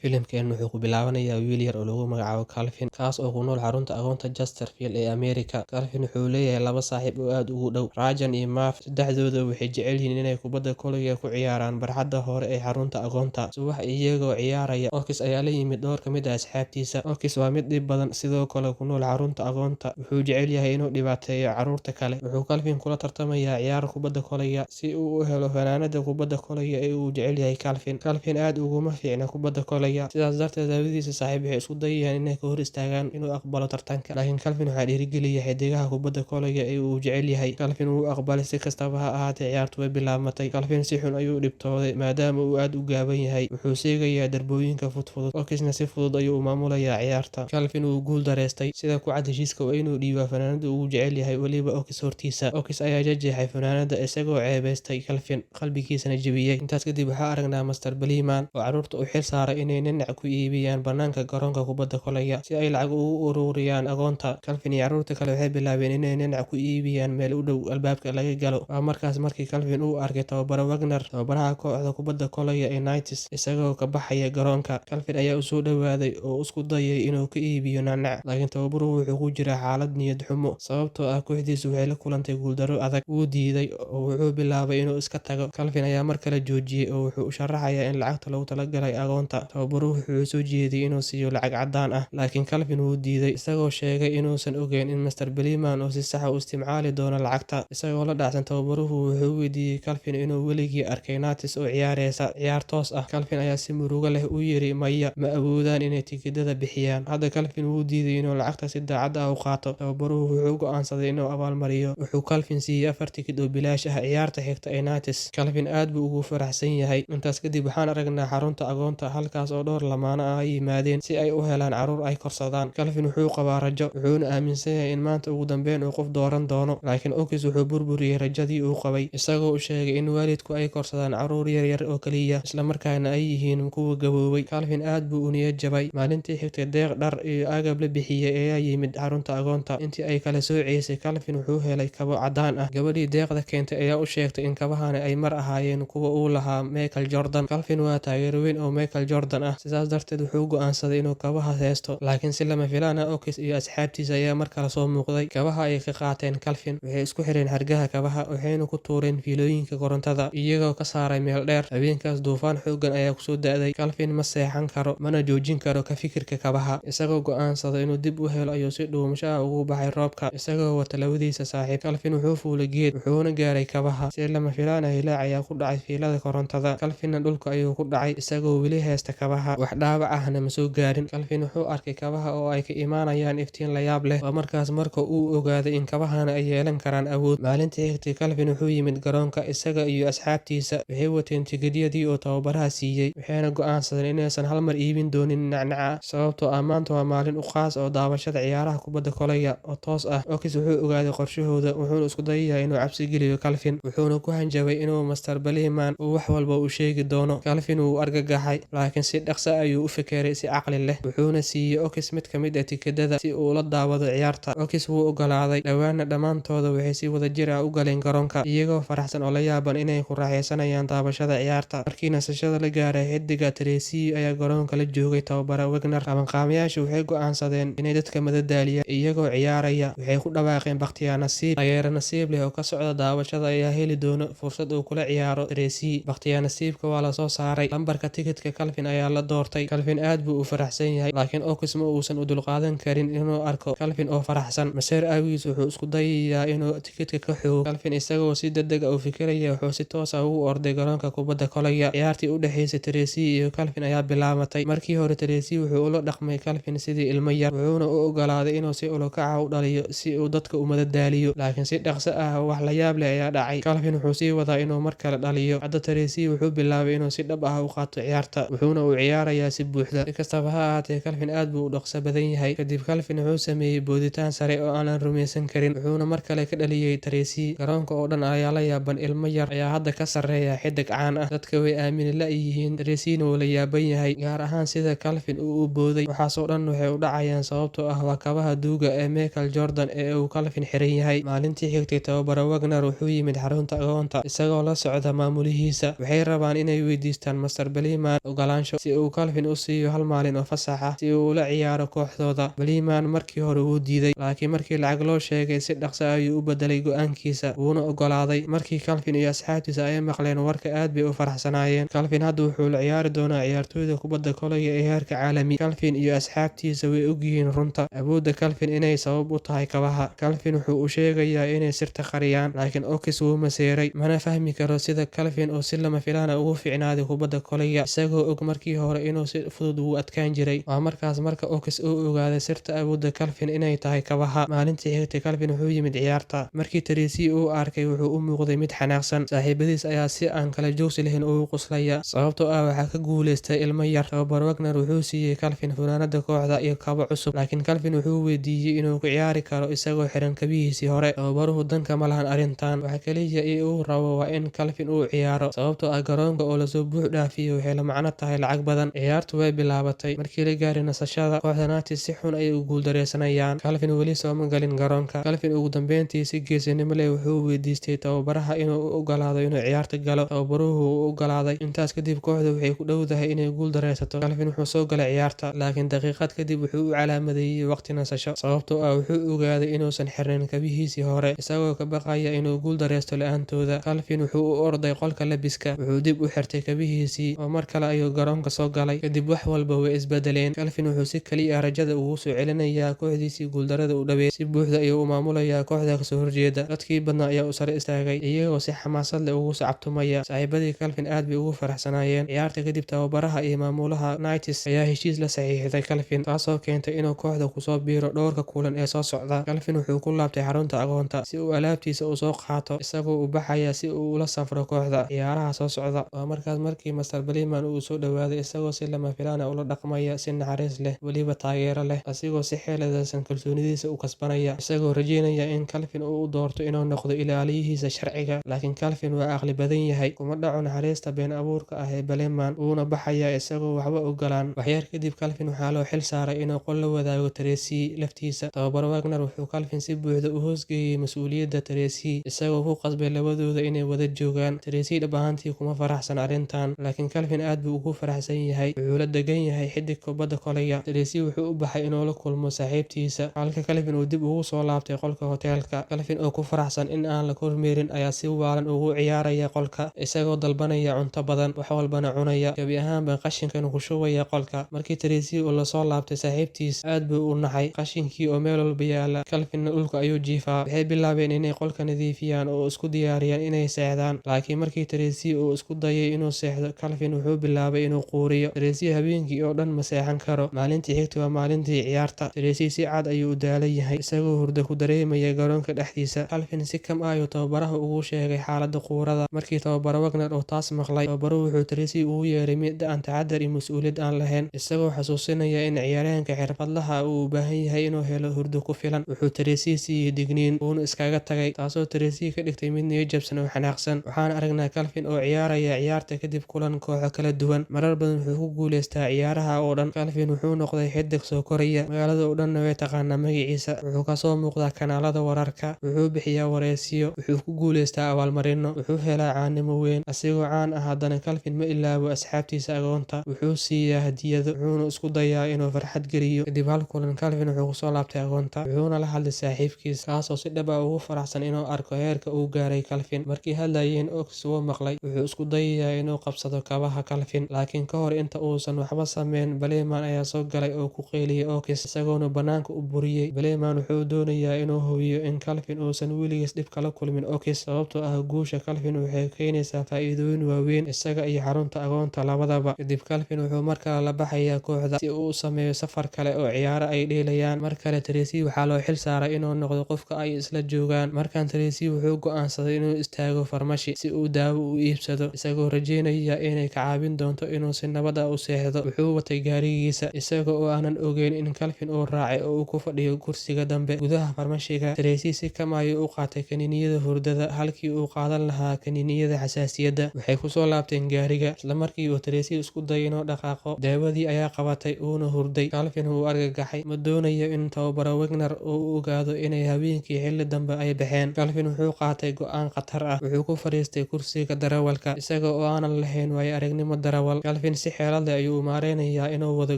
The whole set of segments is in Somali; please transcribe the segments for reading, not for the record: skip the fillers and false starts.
Filimkeen wuxuu ku bilaabanayaa wiil yar oo lagu magacaabo Calvin, kaas oo ku nool xarunta agoonta Chesterfield ee Ameerika. Calvin wuxuu leeyahay laba saaxiib oo aad ugu dhow, Rajan iyo Murph. Saddexdooduba waxay jecel yihiin inay kubadda kolayga ku ciyaaraan barxadda hore ee xarunta agoonta. Subax iyagoo ciyaaraya, Oakes ayaa la yimid dhowr ka mid ah asxaabtiisa. Oakes waa mid dhib badan, sidoo kale ku nool xarunta agoonta. Wuxuu jecel yahay inuu dhibaateeyo carruurta kale. Wuxuu Calvin kula tartamayaa ciyaar kubadda kolayga, si uu u helo funaanadda kubadda kolayga ee uu jecel yahay Calvin. Calvin aad uguma fiicna kubadda kolayga, sidaas darteed labadiisa saaxiib waxay isku dayayaan inay ka hor istaagaan inuu aqbalo tartanka. Laakiin Calvin waxaa dhiirigeliya xiddigaha kubadda kolayga ee uu jecel yahay. Calvin wuu aqbalay, si kastaba ha ahaatee ciyaartu way bilaabmatay. Calvin si xun ayuu u dhibtooday, maadaama uu aad u gaaban yahay. Wuxuu seegayaa darbooyinka fudfudud, Oakesna si fudud ayuu u maamulayaa ciyaarta. Calvin wuu guul daraystay, sida ku cad heshiiska waa inuu dhiibaa funaanadda uu jecel yahay weliba Oakes hortiisa. Oakes ayaa jeexjeexay funaanadda, isagoo ceebaystay Calvin, qalbigiisana jebiyay. Intaas kadib waxaan aragnaa Mr. Bliman oo carruurta u xil saaray inay nacnac ku iibiyaan bannaanka garoonka kubadda kolayga, si ay lacag ugu ururiyaan agoonta. Calvin iyo carruurta kale waxay bilaabeen inay nacnac ku iibiyaan meel u dhow albaabka laga galo. Waa markaas markii Calvin uu arkay tababare Wagner, tababaraha kooxda kubadda kolayga ee Knights, isagoo ka baxaya garoonka. Calvin ayaa u soo dhowaaday oo isku dayay inuu ka iibiyo nacnac, laakiin tababaruhu wuxuu ku jiraa xaalad niyad xumo, sababtoo ah kooxdiisu waxay la kulantay guuldarro adag. Wuu diiday oo wuxuu bilaabay inuu iska tago. Calvin ayaa mar kale joojiyay oo wuxuu u sharaxayaa in lacagta loogu talagalay agoonta. Tababaruhu wuxuu soo jeediyay inuu siiyo lacag caddaan ah, laakiin Calvin wuu diiday, isagoo sheegay inuusan ogeyn in Mr. Bliman uu si sax ah u isticmaali doono lacagta. Isagoo la dhacsan, tababaruhu wuxuu weydiiyay Calvin inuu weligii arkay Knights oo ciyaaraysa ciyaar toos ah. Calvin ayaa si murugo leh u yiri maya, ma awoodaan inay tikidhada bixiyaan. Hadda Calvin wuu diiday inuu lacagta si daacad ah u qaato. Tababaruhu wuxuu go'aansaday inuu abaalmariyo. Wuxuu Calvin siiyay 4 tikidh oo bilaash ah ciyaarta xigta ee Knights. Calvin aad buu ugu faraxsan yahay. Intaas kadib waxaan aragnaa xarunta agoonta, halkaas oo dhowr lamaane ah ay yimaadeen si ay u helaan carruur ay korsadaan. Calvin wuxuu qabaa rajo, wuxuuna aaminsan yahay in maanta ugu dambeyn uu qof dooran doono. Laakiin Oakes wuxuu burburiyay rajadii uu qabay, isagoo u sheegay in waalidku ay korsadaan carruur yaryar oo kaliya, isla markaana ay yihiin kuwa gaboobay. Calvin aad buu u niyad jabay. Maalintii xigtay, deeq dhar iyo agab la bixiyay ayaa yimid xarunta agoonta. Intii ay kala sooceysay, Calvin wuxuu helay kabo caddaan ah. Gabadhii deeqda keentay ayaa u sheegtay in kabahani ay mar ahaayeen kuwa uu lahaa Michael Jordan. Calvin waa taageero weyn oo Michael Jordan ah, sidaas darteed wuxuu go'aansaday inuu kabaha haysto. Laakiin si lama filaan ah, Oakes iyo asxaabtiisa ayaa mar kale soo muuqday. Kabaha ayay ka qaateen Calvin, waxay isku xireen xargaha kabaha, waxayna ku tuureen fiilooyinka korontada, iyagoo ka saaray meel dheer. Habeenkaas duufaan xooggan ayaa kusoo da'day. Calvin ma seexan karo, mana joojin karo ka fikirka kabaha. Isagoo go'aansaday inuu dib u helo ayuu si dhuumasho ah ugu baxay roobka, isagoo wata labadiisa saaxiib. Calvin wuxuu fuulay geed, wuxuuna gaaray kabaha. Si lama filaan ah, hillaac ayaa ku dhacay fiilada korontada. Calvinna dhulka ayuu ku dhacay, isagoo weli haysta kabaha. Wax dhaawac ahna ma soo gaarin. Calvin wuxuu arkay kabaha oo ay ka imaanayaan iftiin la yaab leh. Waa markaas marka uu ogaaday in kabahani ay yeelan karaan awood. Maalintii xigtay, Calvin wuxuu yimid garoonka, isaga iyo asxaabtiisa. Waxay wateen tikidhyadii uu tababaraha siiyay, waxayna go'aansadeen inaysan hal mar iibin doonin nacnaca, sababtoo ah maanta waa maalin u khaas ah daawashada ciyaaraha kubadda kolayga oo toos ah. Oakes wuxuu ogaaday qorshahooda, wuxuuna isku dayayaa inuu cabsi geliyo Calvin. Wuxuuna ku hanjabay inuu Mr. Bliman uu wax walba u sheegi doono. Calvin wuu argagaxay, laakiin si dhaqso ah ayuu u fekeray si caqli leh. Wuxuuna siiyay Oakes mid ka mid ah tikidhada si uu ula daawado ciyaarta. Oakes wuu oggolaaday, dhowaanna dhammaantooda waxay si wadajir ah u galeen garoonka, iyagoo faraxsan oo la yaaban inay ku raaxaysanayaan daawashada ciyaarta. Markii nasashada la gaaray, xiddiga Tracy ayaa garoonka la joogay tababare Wagner. Qabanqaabiyeyaashu waxay go'aansadeen inay dadka madadaaliyaan iyagoo ciyaaraya. Waxay ku dhawaaqeen bakhtiyaa nasiib. Taageere nasiib leh oo ka socda daawashada ayaa heli doona fursad uu kula ciyaaro Tracy. Bakhtiyaa nasiibka waa la soo saaray. Lambarka tikidhka Calvin ayaa la doortay. Calvin aad buu u faraxsan yahay, laakiin Oakes ma uusan u dulqaadan karin inuu arko Calvin oo faraxsan. Maseer awgiis wuxuu isku dayayaa inuu tikidhka ka xoogo. Calvin isagoo si degdeg ah u fikiraya wuxuu si toos ah ugu orday garoonka kubadda kolayga. Ciyaartii u dhaxaysay Tracy iyo Calvin ayaa bilaabatay. Markii hore Tracy wuxuu ula dhaqmay Calvin sidii ilmo yar, wuxuuna u oggolaaday inuu si ula kac ah u dhaliyo si uu dadka u madadaaliyo. Laakiin si dhaqso ah wax la yaab leh ayaa dhacay. Calvin wuxuu sii wadaa inuu mar kale dhaliyo. Hadda Tracy wuxuu bilaabay inuu si dhab ah u qaato ciyaarta, wuxuuna u ciyaarayaa si buuxda. Si kastaba ha ahaatee, Calvin aad buu u dhaqso badan yahay. Kadib Calvin wuxuu sameeyay booditaan sare oo aan la rumaysan karin, wuxuuna mar kale ka dhaliyay Tracy. Garoonka oo dhan ayaa la yaaban, ilmo yar ayaa hadda ka sarreeya xiddig caan ah. Dadka way aamini la'yihiin, Tracyna wuu la yaaban yahay, gaar ahaan sida Calvin uu u booday. Waxaas oo dhan waxay u dhacayaan sababtoo ah waa kabaha duuga ee Michael Jordan ee uu Calvin xiran yahay. Maalintii xigtay, tababare Wagner wuxuu yimid xarunta agoonta, isagoo la socda maamulihiisa. Waxay rabaan inay weydiistaan Mr. Bliman ogolaansho si si uu Calvin u siiyo hal maalin oo fasax ah si uu ula ciyaaro kooxdooda. Bliman markii hore wuu diiday, laakiin markii lacag loo sheegay si dhaqso ah ayuu u beddelay go'aankiisa, wuuna oggolaaday. Markii Calvin iyo asxaabtiisa ay maqleen warka, aad bay u faraxsanaayeen. Calvin hadda wuxuu la ciyaari doonaa ciyaartoyda kubadda kolayga ee heerka caalami. Calvin iyo asxaabtiisa way ogyihiin runta awoodda Calvin inay sabab u tahay kabaha. Calvin wuxuu u sheegayaa inay sirta qariyaan, laakiin Oakes wuu maseeray, mana fahmi karo sida Calvin uu si lama filaan ah ugu fiicnaaday kubadda kolayga, isagoo og markii hore inuu si fudud ugu adkaan jiray. Waa markaas marka Oakes uu ogaaday sirta awoodda Calvin inay tahay kabaha. Maalintii xigtay, Calvin wuxuu yimid ciyaarta. Markii Tracy uu arkay, wuxuu u muuqday mid xanaaqsan. Saaxiibadiis ayaa si aan kala joogsi lahayn ugu qoslaya, sababtoo ah waxaa ka guuleystay ilmo yar. Tababar Wagner wuxuu siiyay Calvin funaanadda kooxda iyo kabo cusub, laakiin Calvin wuxuu weydiiyay inuu ku ciyaari karo isagoo xiran kabihiisii hore. Tababaruhu dan kama lahan arrintan, waxa kaliya ee uu rabo waa in Calvin uu ciyaaro, sababtoo ah garoonka oo lasoo buux dhaafiyo waxay la macno tahay lacag badan. Ciyaartu way bilaabatay. Markii la gaaray nasashada, kooxda Knights si xun ayay u guuldareysanayaan. Calvin weli sooma galin garoonka. Calvin ugu dambeyntii si geesinimo leh wuxuu weydiistay tababaraha inuu u oggolaado inuu ciyaarta galo. Tababaruhu wuu u oggolaaday. Intaas kadib, kooxdu waxay ku dhowdahay inay guuldareysato. Calvin wuxuu soo galay ciyaarta, laakiin daqiiqad kadib wuxuu u calaamadeeyay waqti nasasho, sababtoo ah wuxuu ogaaday inuusan xirnayn kabihiisii hore, isagoo ka baqaya inuu guuldareysto la'aantooda. Calvin wuxuu u orday qolka labiska, wuxuu dib u xirtay kabihiisii, oo mar kale ayuu garoonka soo galay. Kadib wax walba way isbedeleen. Calvin wuxuu si kaliya ah rajada ugu soo celinayaa kooxdiisii guuldarrada u dhoweyd. Si buuxda ayuu u maamulayaa kooxda kasoo horjeeda. Dadkii badnaa ayaa u sare istaagay, iyagoo si xamaasad leh ugu sacabtumaya. Saaxiibadii Calvin aad bay ugu faraxsanaayeen. Ciyaarta kadib, tababaraha iyo maamulaha Knights ayaa heshiis la saxiixday Calvin, taasoo keentay inuu kooxda kusoo biiro dhowrka kulan ee soo socda. Calvin wuxuu ku laabtay xarunta agoonta si uu alaabtiisa u soo qaato, isagoo u baxaya si uu ula safro kooxda ciyaaraha soo socda. Waa markaas markii Mr. Bliman uu soo dhowaaday, isagoo si lama filaan ah ula dhaqmaya si naxariis leh, weliba taageero leh, asigoo si xeeladaysan kalsoonidiisa u kasbanaya, isagoo rajeynaya in Calvin uu u doorto inuu noqdo ilaaliyihiisa sharciga. Laakiin Calvin waa caqli badan yahay, kuma dhaco naxariista been abuurka ah ee Bliman, wuuna baxayaa isagoo waxba ogolaan. Waxyar kadib, Calvin waxaa loo xil saaray inuu qol la wadaago Tracy laftiisa. Tababar Wagner wuxuu Calvin si buuxda u hoosgeeyay mas'uuliyadda Tracy, isagoo ku qasbay labadooda inay wada joogaan. Tracy dhab ahaantii kuma faraxsan arrintan, laakiin Calvin aad buu ugu faraxsan yahay. Wuxuu la degan yahay xiddig kubadda kolayga. Tracy wuxuu u baxay inuu la kulmo saaxiibtiisa, halka Calvin uu dib ugu soo laabtay qolka hoteelka. Calvin oo ku faraxsan in aan la kormeerin ayaa si waalan ugu ciyaaraya qolka, isagoo dalbanaya cunto badan, wax walbana cunaya, gabi ahaanba qashinkan ku shubaya qolka. Markii Tracy uu la soo laabtay saaxiibtiis, aad buu u naxay qashinkii oo meel walba yaala. Calvinna dhulka ayuu jiifaa. Waxay bilaabeen inay qolka nadiifiyaan oo isku diyaariyaan inay seexdaan, laakiin markii Tracy uu isku dayay inuu seexdo, Calvin wuxuu bilaabay inuu quuriyo. Tracy habeenkii oo dhan ma seexan karo. Maalintii xigtay waa maalintii ciyaarta. Tracy si cad ayuu u daalan yahay, isagoo hurdo ku dareemaya garoonka dhexdiisa. Calvin si kam ah ayuu tababaraha ugu sheegay xaaladda quurada. Markii tababare Wagner uu taas maqlay, tababaruhu wuxuu Tracy ugu yeeray mid aan taxadar iyo mas'uuliyad aan lahayn, isagoo xasuusinaya in ciyaaryahanka xirfadlaha ah uu u baahan yahay inuu helo hurdo ku filan. Wuxuu Tracy siiyay digniin, wuuna iskaga tagay, taasoo Tracy ka dhigtay mid niyad jabsan oo xanaaqsan. Waxaan aragnaa Calvin oo ciyaaraya ciyaarta kadib kulan kooxo kala duwan. Marar badan wuxuu ku guuleystaa ciyaaraha oo dhan. Calvin wuxuu noqday xiddig soo koraya, magaalada oo dhanna way taqaanaa magaciisa. Wuxuu kasoo muuqdaa kanaalada wararka, wuxuu bixiyaa wareysiyo, wuxuu ku guuleystaa abaalmarino, wuxuu helaa caanimo weyn. Asigoo caan ah haddana Calvin ma ilaawo asxaabtiisa agoonta, wuxuu siiyaa hadiyado, wuxuuna isku dayaa inuu farxad geliyo. Kadib hal kulan, Calvin wuxuu kusoo laabtay agoonta, wuxuuna la hadlay saaxiibkiis, kaasoo si dhab ah ugu faraxsan inuu arko heerka uu gaaray Calvin. Markay hadlayeen, Oakes wuu maqlay. Wuxuu isku dayayaa inuu qabsado kabaha Calvin, laakiin ka hor inta uusan waxba samayn, Bliman ayaa soo galay oo ku qayliyay Oakes, isagoona bannaanka u buriyay. Bliman wuxuu doonayaa inuu hubiyo in Calvin uusan weligiis dhib kala kulmin Oakes, sababtoo ah guusha Calvin waxay keenaysaa faa'iidooyin waaweyn isaga iyo xarunta agoonta labadaba. Kadib Calvin wuxuu mar kale la baxayaa kooxda si uu u sameeyo safar kale oo ciyaaro ay dheelayaan. Mar kale Tracy waxaa loo xil saaray inuu noqdo qofka ay isla joogaan. Markan Tracy wuxuu go'aansaday inuu istaago farmashi si uu daawo u iibsado, isagoo rajeynaya inay ka caawin doonto inuu si nabad ah u seexdo. Wuxuu watay gaarigiisa, isaga oo aanan ogeyn in Calvin uu raacay oo uu ku fadhiyo kursiga dambe. Gudaha farmashiga, Tracy si kam ah ayuu u qaatay kaniiniyada hurdada halkii uu qaadan lahaa kaniiniyada xasaasiyadda. Waxay kusoo laabteen gaariga, isla markii uu Tracy isku dayay inuu dhaqaaqo, daawadii ayaa qabatay, wuuna hurday. Calvin wuu argagaxay, ma doonayo in tababare Wagner uu ogaado inay habeenkii xilli dambe ay baxeen. Calvin wuxuu qaatay go'aan khatar ah, wuxuu ku fadhiistay kursiga darawalka, isaga oo aanan lahayn waayo-aragnimo darawal. Calvin si xeelad leh ayuu u maareynayaa inuu wado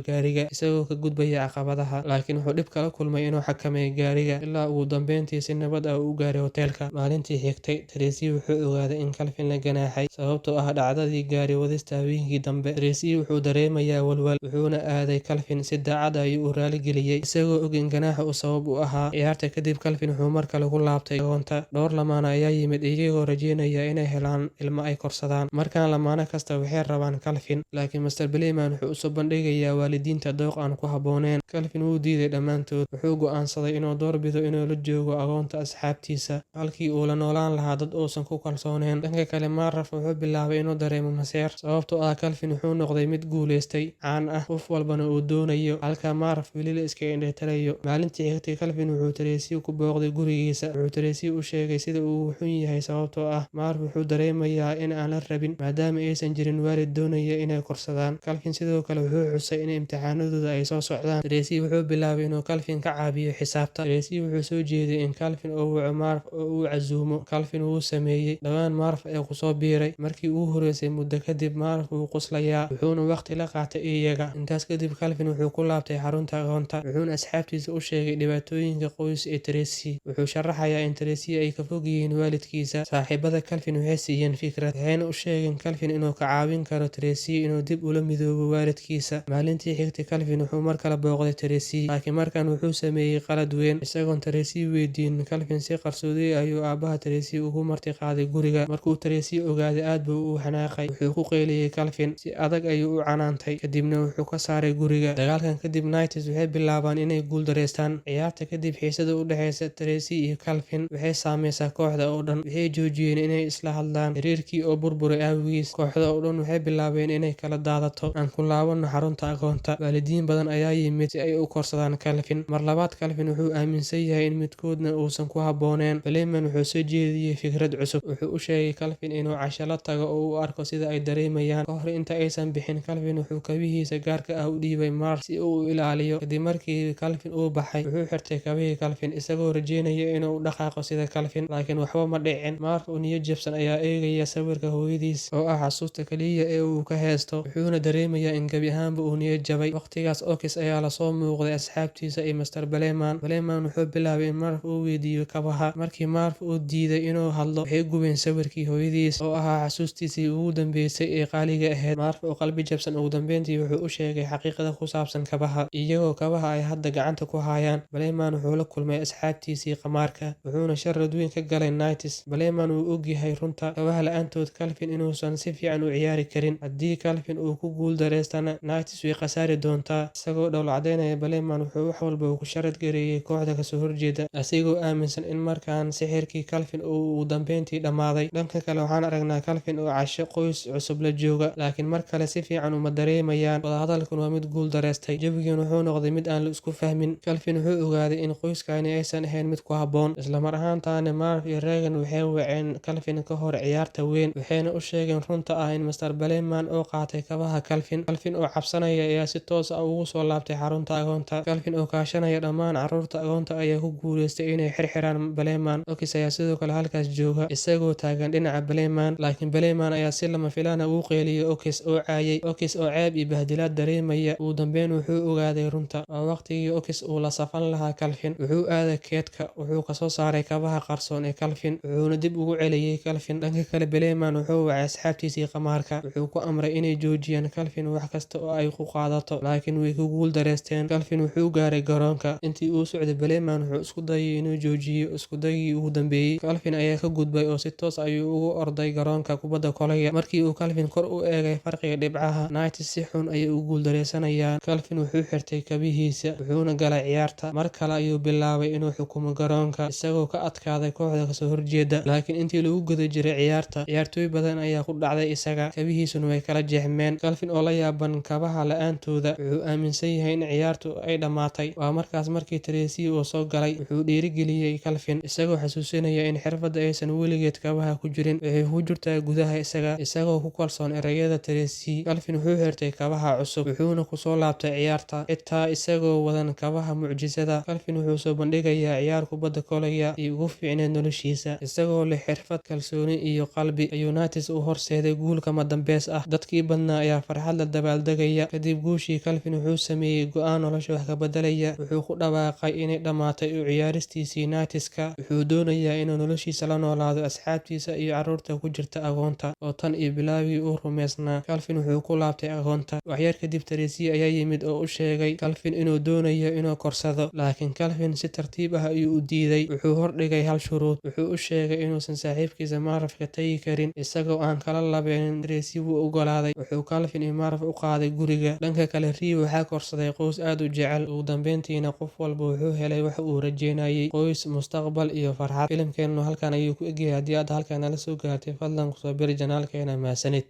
gaariga isagoo ka gudbaya caqabadaha, laakiin wuxuu dhib kala kulmay inuu xakameeyo gaariga ilaa ugu dambeyntii si nabad ah u gaaray hoteelka. Maalintii xigtay, Tracy wuxuu ogaaday in Calvin la ganaaxay sababtoo ah dhacdadii gaari wadista habeenkii dambe. Tracy wuxuu dareemayaa walwal, wuxuuna aaday Calvin, si daacad ah ayuu u raaligeliyay, isagoo og in ganaaxa uu sabab u ahaa. Ciyaarta kadib, Calvin wuxuu mar kale ku laabtay agoonta. Dhowr lamaane ayaa yimid iyagoo rajeynaya inay helaan ilmo ay korsadaan. Markaan lamaane kasta waxay rabaan Calvin, laakiin Mr. Playman wuxuu u soo bandhigayaa waalidiinta dooq aan ku habboonayn. Calvin wuu diiday dhammaantood. Wuxuu go'aansaday inuu doorbido inuu la joogo agoonta asxaabtiisa halkii uu la noolaan lahaa dad uusan ku kalsoonayn. Dhanka kale, Murph wuxuu bilaabay inuu dareemo maseer, sababtoo ah Calvin wuxuu noqday mid guuleystay, caan ah, qof walbana uu doonayo, halka Murph weli la iska indhatirayo. Maalintii xigtay, Calvin wuxuu Tracy ku booqday gurigiisa. Wuxuu Tracy u sheegay sida uu u xun yahay sababtoo ah Murph wuxuu dareemayaa in aan la rabin maadaama aysan jirin waalid doonaya inay korsadaan. Calvin sidoo kale wuxuu xusay in imtixaanadooda ay soo socdaan. Tracy wuxuu bilaabay inuu Calvin ka caawiyo xisaabta. Tracy wuxuu soo jeediyay in Calvin uu waco Murph oo uu casuumo. Calvin wuu sameeyay. Dhawaan Murph ayaa ku soo biiray. Markii ugu horreysay muddo kadib, Murph wuu qoslayaa, wuxuuna waqti la qaatay iyaga. Intaas kadib, Calvin wuxuu ku laabtay xarunta agoonta, wuxuuna asxaabtiisa u sheegay dhibaatooyinka qoys ee Tracy. Wuxuu sharaxayaa in Tracy ay ka fog yihiin waalidkiisa. Saaxiibada Calvin waxay siiyeen fikrad, waxayna u sheegeen Calvin inuu ka caawin karo Tracy inuu dib ula midoobo waalidkiisa. Maalintii xigtay, Calvin wuxuu mar kale booqday Tracy, laakiin markan wuxuu sameeyay qalad weyn. Isagoon Tracy weydiin, Calvin si qarsoodi ah ayuu aabaha Tracy ugu martiqaaday guriga. Markuu Tracy ogaaday, aad buu u xanaaqay. Wuxuu ku qayliyay Calvin, si adag ayuu u canaantay, kadibna wuxuu ka saaray guriga. Dagaalkan kadib, Knights waxay bilaabaan inay guuldareystaan. Ciyaarta kadib, xiisadda u dhaxaysa Tracy iyo Calvin waxay saameysaa kooxda oo dhan. Waxay joojiyeen inay isla hadlaan, xiriirkii oo burburay awgiis. Kooxda oo dhan waxay bilaabeen inay kala daadato. Aan ku laabanno xarunta agoonta. Waalidiin badan ayaa yimid si ay u korsadaan Calvin. Mar labaad, Calvin wuxuu aaminsan yahay in midkoodna uusan ku habboonayn. Playman wuxuu soo jeediyay fikrad cusub. Wuxuu u sheegay Calvin inuu casho la tago oo uu arko sida ay dareemayaan. Ka hor inta aysan bixin, Calvin wuxuu kabihiisa gaarka ah u dhiibay Murph si uu u ilaaliyo. Kadib markii Calvin uu baxay, wuxuu xirtay kabihii Calvin, isagoo rajeynaya inuu u dhaqaaqo sida Calvin, laakiin waxba ma dhicin. Murph oo niyad jabsan ayaa eegaya sawirka hooyadiis oo ah xasuusta kaliya ee uu ka haysto, wuxuuna dareemayaa in gebi ahaanba uu niyad jabay. Waqtigaas, Oakes ayaa la soo muuqday asxaabtiisa iyo Mr. Playman. Playman wuxuu bilaabay in Murph uu weydiiyo kabaha. Markii Murph uu diiday inuu hadlo, waxay gubeen sawirkii hooyadiis oo ahaa xasuustiisii ugu dambeysay ee qaaliga ahayd. Murph oo qalbi jabsan ugu dambeyntii wuxuu u sheegay xaqiiqada ku saabsan kabaha, iyagoo kabaha ay hadda gacanta ku hayaan. Playman wuxuu la kulmay asxaabtiisii khamaarka, wuxuuna sharad weyn ka galay Knights. Playman wuu ogyahay runta, kabaha la'aantood Calvin inuusan si fiican u ciyaari karin. Haddii Calvin uu ku guuldareystana, Knights way khasaari doontaa. Isagoo dhoolla-caddeynaya, Playman wuxuu wax walba ku sharad gareeyay kooxda kasoo horjeeda, asigoo aaminsan in markaan sixirkii Calvin uu ugu dambeyntii dhammaaday. Dhanka kale, waxaan aragnaa Calvin oo casho qoys cusub la jooga, laakiin mar kale si fiican uma dareemayaan. Wadahadalkan waa mid guuldareystay, jawigan wuxuu noqday mid aan la isku fahmin. Calvin wuxuu ogaaday in qoyskani aysan ahayn mid ku habboon. Isla mar ahaantaana, Murph iyo Regan waxay waceen Calvin ka hor ciyaarta weyn, waxayna u sheegeen runta ah in Mr. Playman uu qaatay kabaha Calvin. Calvin oo cabsanaya ayaa si toos ah ugu soo laabtay xarunta agoonta. Calvin oo kaashanaya dhammaan carruurta agoonta ayaa ku guuleystay inay xirxiraan Playman. Oakes ayaa sidoo kale halkaas jooga, isagoo taagan dhinaca Playman, laakiin Playman ayaa si lama filaan ah ugu qayliyay Oakes oo caayay. Oakes oo ceeb iyo bahdilaad dareemaya, ugu dambeyn wuxuu ogaaday runta. Waa waqtigii Oakes uu la safan lahaa Calvin. Wuxuu aaday keydka, wuxuu ka soo saaray kabaha qarsoon ee Calvin, wuxuuna dib ugu celiyay Calvin. Dhanka kale, Playman wuxuu wacay asxaabtiisii khamaarka, wuxuu ku amray inay joojiyaan Calvin wax kasta oo ay ku qaadato, laakiin way ku guuldareysteen. Calvin wuxuu gaaray garoonka. Intii uu socday, Playman wuxuu isku dayay inuu joojiyo isku daygii ugu dambeeyay. Calvin ayaa ka gudbay oo si toos ah ayuu ugu orday garoonka kubadda kolayga. Markii uu Calvin kor u eegay farqiga dhibcaha, Knights si xun ayay u guuldareysanayaan. Calvin wuxuu xirtay kabihiisa, wuxuuna galay ciyaarta. Mar kale ayuu bilaabay inuu xukumo garoonka, isagoo ka adkaaday kooxda kasoo horjeeda. Laakiin intii lagu guda jiray ciyaarta, ciyaartoy badan ayaa ku dhacday isaga, kabihiisuna way kala jeexmeen. Calvin oo la yaaban kabaha la'aantooda, wuxuu aaminsan yahay in ciyaartu ay dhammaatay. Waa markaas markii Tracy uu soo galay, wuxuu dhiirigeliyay Calvin, isagoo xasuusinaya in xirfadda aysan weligeed kabaha ku jirin, waxay ku jirtaa gudaha isaga. Isagoo ku kalsoon erayada Tracy, Calvin wuxuu xirtay kabaha cusub, wuxuuna ku soo laabtay ciyaarta, xitaa isagoo wadan kabaha mucjisada. Calvin wuxuu soo bandhigayaa ciyaar kubadda kolayga tii ugu fiicneyd noloshiisa, isagoo leh xirfad, kalsooni iyo qalbi. Ayuu Knights u horseeday guul kama dambeys ah. Dadkii badnaa badnaa ayaa farxad la dabaaldegaya. Kadib guushii, Calvin wuxuu sameeyay go'aan nolosha wax ka beddelaya. Wuxuu ku dhawaaqay inay dhammaatay u ciyaaristiisii Knights-ka. Wuxuu doonayaa inuu noloshiisa la noolaado asxaabtiisa iyo carruurta ku jirta agoonta, oo tan iyo bilowgii uu rumaysnaa. Calvin wuxuu ku laabtay agoonta. Waxyar kadib, Tracy ayaa yimid oo u sheegay Calvin inuu doonayo inuu korsado, laakiin Calvin si tartiib ah ayuu u diiday. Wuxuu hordhigay hal shuruud. Wuxuu u sheegay inuusan saaxiibkiis Marv ka tagi karin isagoo aan kala laabanayn. Tracy wuu oggolaaday. Wuxuu Calvin iyo Marv u qaaday guriga. Dhanka kale, Rio waxaa korsaday qoys aad u jecel. Ugu dambeyntiina, qof walba wuxuu helay waxa uu rajeynayay: qoys, mustaqbal iyo farxad. Filimkeenu halkan ayuu ku eg yahay. Haddii aad halkan nala soo gaartay, fadlan ku soo biir channel-keena. Mahadsanid.